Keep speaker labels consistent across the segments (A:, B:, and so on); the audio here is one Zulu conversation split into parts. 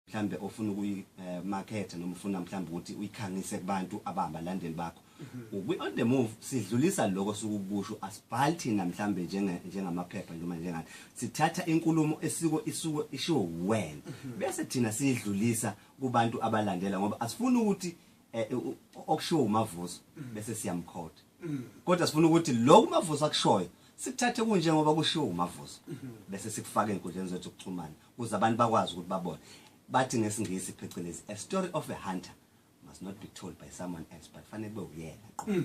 A: Mhlambe ofuna ukuyimaketha noma ufuna mhlambe ukuthi uyikhangise kubantu abahambalandeli bakho, kwi On The Move sidlulisa lokho sukukusho. Asibhali thina mhlambe njengamaphepha noma njengani. Sithatha inkulumo esiko isuke ishiwo wena, bese thina siyidlulisa kubantu abalandela, ngoba asifuni ukuthi okushiwo uMavuso bese siyamkhotha, kodwa sifuna ukuthi lokhu uMavuso akushoyo sikuthathe kunjengoba kushiwo uMavuso, bese sikufaka ey'nkundleni zethu zokuxhumana ukuze abantu bakwazi ukuthi babone. Bathi ngesiNgisi phecelezi, "A story of a hunter must not be told by someone else," but fanele kube uyena qho.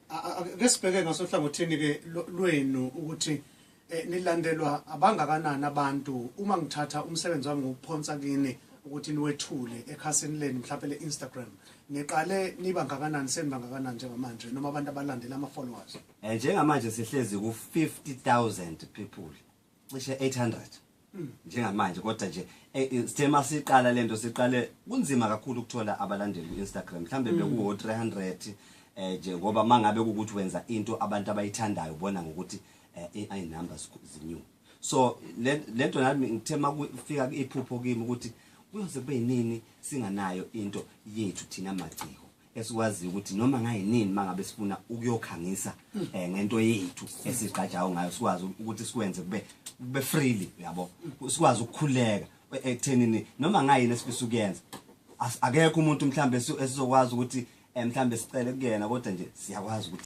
B: Ake sibheke ngasohlangothini ke lwenu ukuthi nilandelwa abangakanani abantu. Uma ngithatha umsebenzi wami ngokuphonsa kini ukuthi niwethule ekhasini lenu mhlawumbe le-Instagram, niqale niba ngakanani, seniba ngakanani njengamanje, noma abantu abalandela, ama-followers?
A: Njengamanje sihlezi ku 50,000 people, cishe 800 njengamanje. Kodwa nje sithe masiqala lento, siqale kunzima kakhulu ukuthola abalandeli ku-Instagram, mhlambe bekuwo 300 nje, ngoba mangabe kukuthi wenza into abantu abayithandayo, ubona ngokuthi i-numbers zinyuka. So lento nami ngithe makufika iphupho kimi ukuthi kuyoze kube yinini singanayo into yethu thina maciko esikwaziyo ukuthi noma ngayinini mangabe sifuna ukuyokhangisa ngento yethu esigqajayo ngayo, sikwazi ukuthi sikwenze kube freely, uyabo, sikwazi ukukhuleka ekuthenini noma ngayini esifisa ukuyenza. Akekho umuntu mhlambe esizokwazi ukuthi mhlambe sicele kuyena, kodwa nje siyakwazi ukuthi